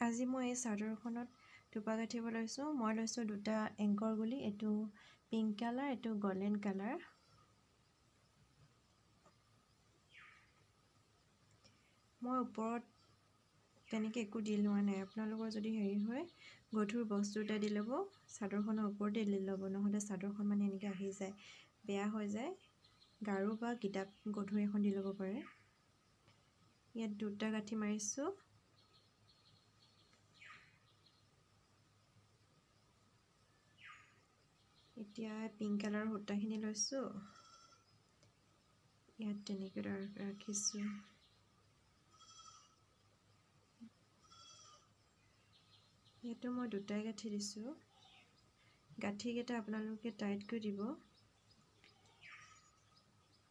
আজি মই এই চাদৰখনত টোপা গাঁঠিব লৈছোঁ। মই লৈছোঁ দুটা এংকৰ গুলি, এইটো পিংক কালাৰ, এইটো গল্ডেন কালাৰ। মই ওপৰত তেনেকৈ একো দি লোৱা নাই। আপোনালোকৰ যদি হেৰি হয়, গধুৰ বস্তু এটা দি ল'ব, চাদৰখনৰ ওপৰতে দি ল'ব, নহ'লে চাদৰখন মানে এনেকৈ আহি যায়, বেয়া হৈ যায়। গাৰু বা কিতাপ গধুৰ এখন দি ল'ব পাৰে। ইয়াত দুটা গাঁঠি মাৰিছোঁ। এতিয়া পিংক কালাৰৰ সূতাখিনি লৈছোঁ, ইয়াত তেনেকৈ ৰাখিছোঁ। ইয়াতো মই দুটাই গাঁঠি দিছোঁ। গাঁঠিকেইটা আপোনালোকে টাইটকৈ দিব।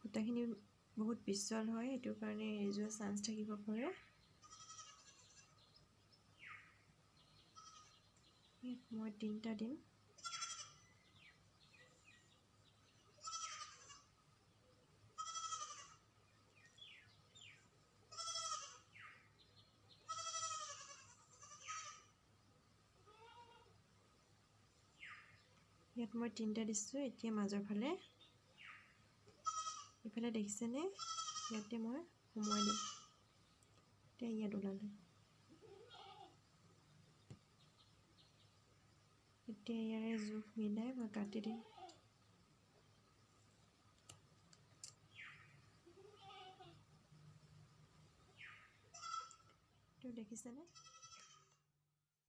সূতাখিনি বহুত পিছল হয়, সেইটো কাৰণে এৰি যোৱা চান্স থাকিব পাৰে। ইয়াত মই তিনিটা দিম। ইয়াত মই তিনিটা দিছোঁ। এতিয়া মাজৰ ফালে ইফালে দেখিছেনে, ইয়াতে মই সুমুৱাই দিম। এতিয়া ইয়াত ওলালে। এতিয়া ইয়াৰে জোখ মিলাই মই কাটি দিম। এইটো দেখিছেনে?